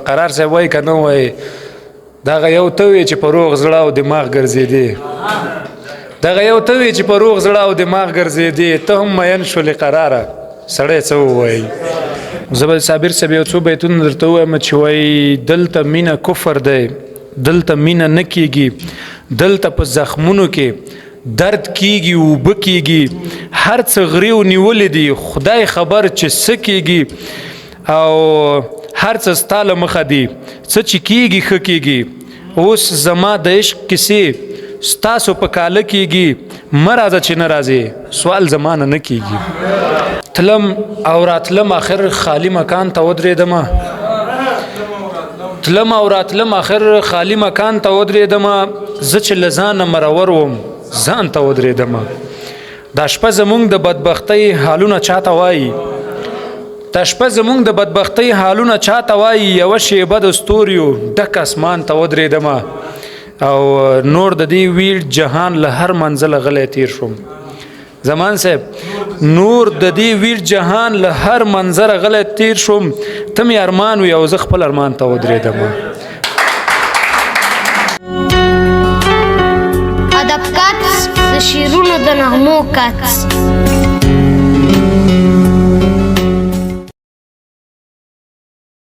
قرار صاحب وای کنه وای، دغه یو ته وی چې په روغ زړه او دماغ ګرځېدې، دغه یو ته وی چې په روغ زړه او دماغ ګرځېدې، ته هم مین شولې قراره، سړی څه ووایي؟ زه به صابر صاحب یو څو بیتونه درته ووایم چې وایي: دلته مینه کفر دی، دلته مینه نه کیږي، دلته په زخمونو کې درد کیږي، اوبه کیږي، هر څه غریو نیولې دي، خدای خبر چې څه کیږي، او هر څه ستا له مخه دي، څه چې کیږي ښه کیږي. اوس زما د عشق کیسې ستاسو په کاله کیږي، مه راځه چې نه راځې، سوال زما نه کیږي. تلم او راتلم اخر خالی مکان ته ودرېدم، تلم او راتلم اخر خالی مکان ته ودرېدم، زه چې له ځانه مرور وم ځان ته ودرېدم. دا شپه زمونږ د بدبختۍ حالونه چاته وایي، دا شپه زمونږ د بدبختۍ حالونه چاته وایي، یوه شیبه د ستوریو ډک اسمان ته ودرېدم، او نور د دې ویړ جهان له هر منزله غلی تیر شوم. زمان صاحب، نور د دې ویر جهان له هر منظره غلی تیر شوم، ته مې ارمان وي او زه خپل ارمان ته ودرېدم. ادب کڅ، د شعرونو د نغمو کڅ.